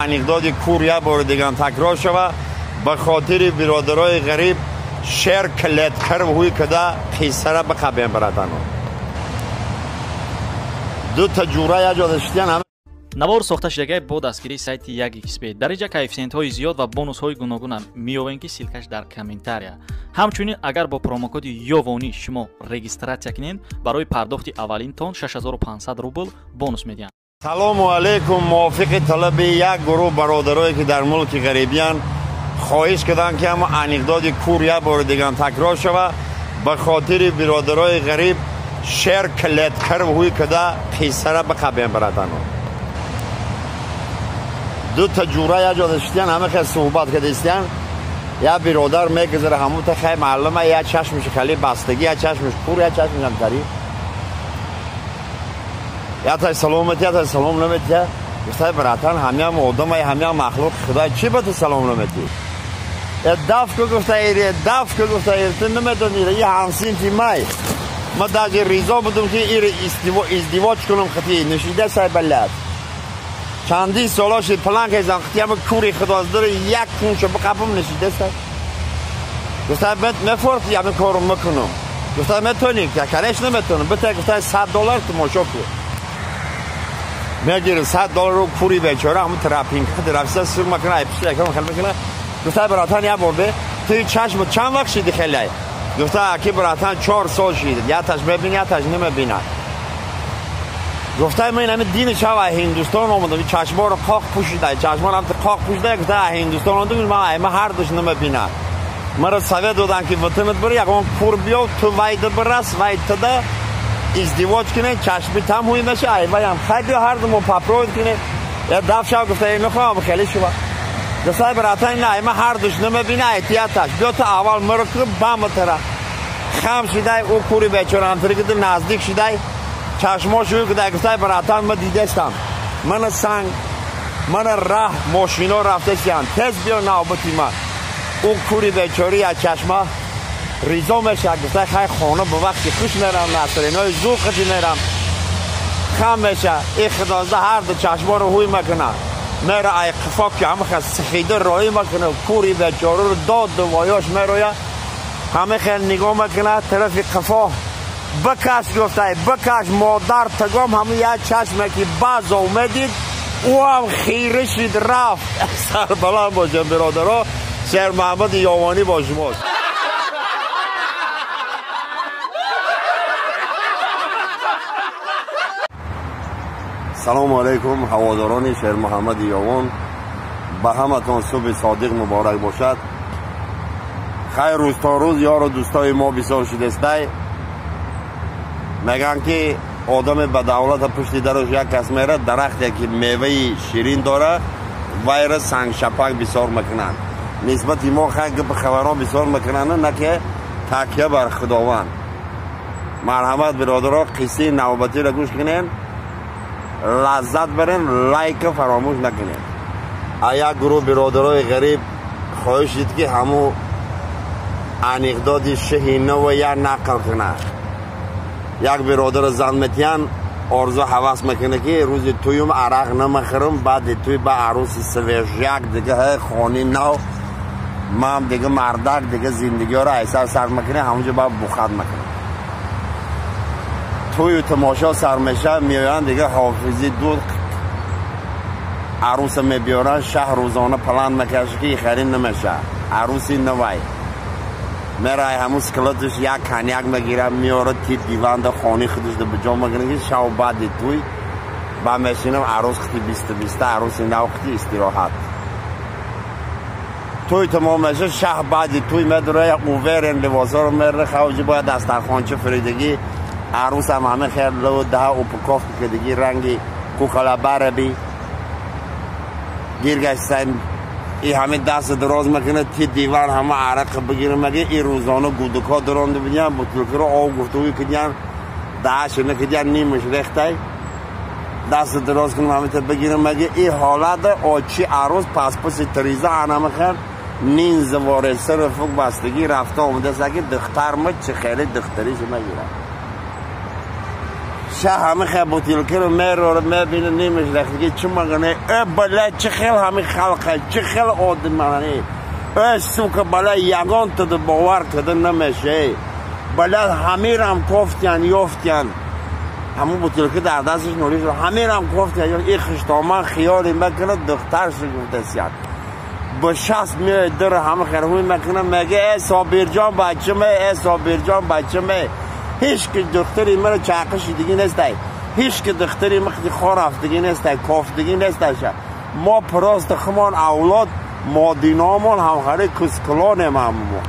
Анекдоти кур як бори дигар такрор шава. Ба хотири биродарои ғариб шер клеткар ҳуй када қиссара бақабем братано. Ду та ҷура як ҷо шитян. Навор сохта шудагай бо дастгирии сайти 1xb. Дар инҷа коэффисиентҳои зиёд ва бонусҳои гуногунам меёвем, ки ссылкаш дар комментария. Ҳамчунин агар бо промокоди Ёвонӣ шумо регистратсия кунед, барои пардохти аввалинтон 6500 рубл бонус медиҳанд. Салому алайкум. Мувофиқи талаби як гурӯҳ бародарое ки дар мулки ғарибиян хоҳиш карданд, ки ҳама анекдоти кур як бори дигар такрор шава. Ба хотири биродарои ғариб шер клеткар ҳуй када қиссара бақабем братано. Ду та ҷура як ҷо шитян, ҳама хел суҳбат кардистян. Як биродар мегузара, ҳамун та хай маълума, як чашмаш хеле бастагӣ, як чашмаш кур, як чашмаш тарӣ. Як тай салом метия, тай салом наметия. Гуфтай братан, ҳамиам одамай, ҳамиам махлуқи худой, чӣ ба ту салом наметӣ? Даф ку гуфта, даф ку гуфта, ту намедонӣ, и ҳамсинфи май. Ма даже ризо будум ки ир издивоҷ кунам хати нишида сай балад. Чандин сола шид план кардам, хати кури худоздор як куншо бақапам нишида сай. Гуфта мефорти ҳамин корро мекунам. Гуфта метонӣ? Конечно наметонам. Бита гуфта $100 тамошо кун. Мегирам $100 кури бечора ҳамун трапинг рафта сур макана, ай пишта якам хел мекана. Гуфта братан, як бор бе ту чашм чанд вақт шиди хелай? Гуфта аки братан 4 сол шид, яташ мебини, яташ намебина. Гуфта ман ҳамин дини шав ай Ҳиндустон омадам, чашморо қоқ пӯшида, чашморам қоқ пӯшида. Гуфта ай Ҳиндустон омадам, ман ай ма ҳар душ намебина. Маро совет доданд ки ватанат бир, ягон кур биё, ту вайда бирас, вай туда издивоҷ кунед, чашми там ҳуй меша, ай ваям хай биё ҳар ду мо попробуй кунед. Я даф шав гуфта мехоҳам хеле шува. Гуфта братан, на ай ма ҳар душ намебина, ай тияташ биё ту аввал маро кун баматара. Хам шидай ӯ кури бечора ҳамтари кида наздик шидай, чашмош ҳуй кидай. Гуфта братан, ма дидестам, мана санг, мана раҳ, мошино рафтесиян, тез биё навбати ма. Ӯ кури бечори аз чашма ризо мешавад. Гуфта хай хона ба вақти хуш мерам, насринои зуд хати мерам. Хам меша, и худозда ҳар ду чашморо ҳуй мекунад. Мера ай қифо ки ҳама сифида роӣ мекунад, кури бечораро дод дувоёш мероя. Ҳама хел нигоҳ мекунад тарафи қифо. Бикаш гуфтай, бикаш модар тагом, ҳама як чашме ки баъзо медид, ӯ ҳам хира шид рафт. Сарбаланд бошем биродаро. Шер Муҳаммади Ёвонӣ бо шумост. Салому алайкум ҳаводорони Шер Муҳаммади Ёвон. Ба ҳаматон субҳи содиқ муборак бошад. Хайр, рӯз то рӯз ёру дӯстои мо бисёр шудестай. Мегӯянд ки одаме ба давлата пушти дараш як кас мерад, дарахте ки меваи ширин дора, вайра сангшапак бисёр мекунанд. Нисбати мо хай гапи хабарҳо бисёр мекунанд, на ки такя бар Худованд. Марҳамат биродаро, қиссаи навбатиро гӯш кунем, лаззат барем, лайка фаромӯш накунем. А як гурӯҳ биродарои ғариб хоҳиш дид ки ҳамун анекдоти шаҳи наво як нақл кунад. Як биродаро зан метиҳанд, орзу ҳавас мекунад ки рӯзи туюм арақ намехӯрам, баъди туй ба арӯси свежак дига хони нав, ман дига мардак дига зиндагиҳоро айсар сар мекунем, ҳамунҷо ба бухат мекунам. Тую тамошо сар мешавад, меоянд дига ҳофизи дуд арӯса мебиёранд, шаҳ рӯзона план мекашад ки харин намешавад. Арӯси навай мерай ҳамун скелеташ як коньяк мегирад, меорад ти диванда хони худашда ба ҷо мекунад ки шав баъди туй ба мешинам арӯс хати бисту биста, арӯси нав хати истироҳат. Туй тамом мешавад, шаҳ баъди туй медура, уверен либосҳоро мера, хавҷи бояд дастархонча фиридагӣ, арӯсам ҳама хел ло даҳа упаковка кардагӣ ранги кукала бараби гир гаштан. И ҳама даст дароз мекунад, ти диван ҳама арақ бигирам меги, и рӯзона гудукҳо даронда бидиҳанд, бутилкаро об гуфтугӯй кардиҳанд, даҳаша накардиҳанд, нимаш рехтай. Даст дароз кунам ҳама та бигирам меги, и ҳолата очи арӯс паспаси триза анама хел нин зивори сари фук бастагӣ рафта омадааст, ки духтарма чӣ хеле духтариша мегирад. бача ҳами хел бутилкаро мерора, мебина, нимаш рехтиги. Чӣ магане, э, бля, чӣ хел ҳами халқа, чӣ хел одимани, э, сука, бля, ягон тада бовар када намеше, бля. Ҳамирам кофтиян, ёфтиян, ҳамун бутилка дар дасташ нолиш. Ҳамирам кофтиян, и хиштоман хиёли мекунад, духтаршо гуфтасиян. Ба шаст меояд, дара ҳама херҳуй мекунад, мега: «Э, Собирҷон, бачаме, э, Собирҷон, бачаме, ҳеч ки духтари мара чақиши диги нестай, ҳеч ки духтари ма хорафтиги нестай, кофтиги несташа. Мо просто хумон авлод модиномон ҳамхари кускулонем, ҳаммо